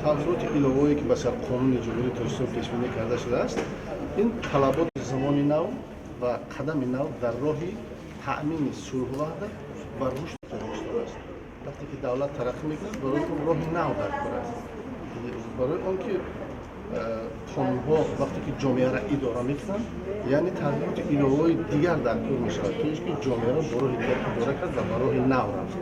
Тағйироти иловое, ки ба Сарқонуни Ҷумҳурии Тоҷикистон пешбинӣ карда шудааст, ин талаботи замони нав ва қадами нав дар роҳи таъмини сулҳу ваҳдат ва рушди Тоҷикистон аст. Вақте ки давлат тараққӣ мекунад, барои он роҳи нав дар кор аст, барои он ки қонунҳо вақте ки ҷомеаро идора мекунанд, яъне тағйироти иловаҳои дигар дар кор мешавад, то ин ки ҷомеаро ба роҳи дигар идора кард ва ба роҳи нав рафт.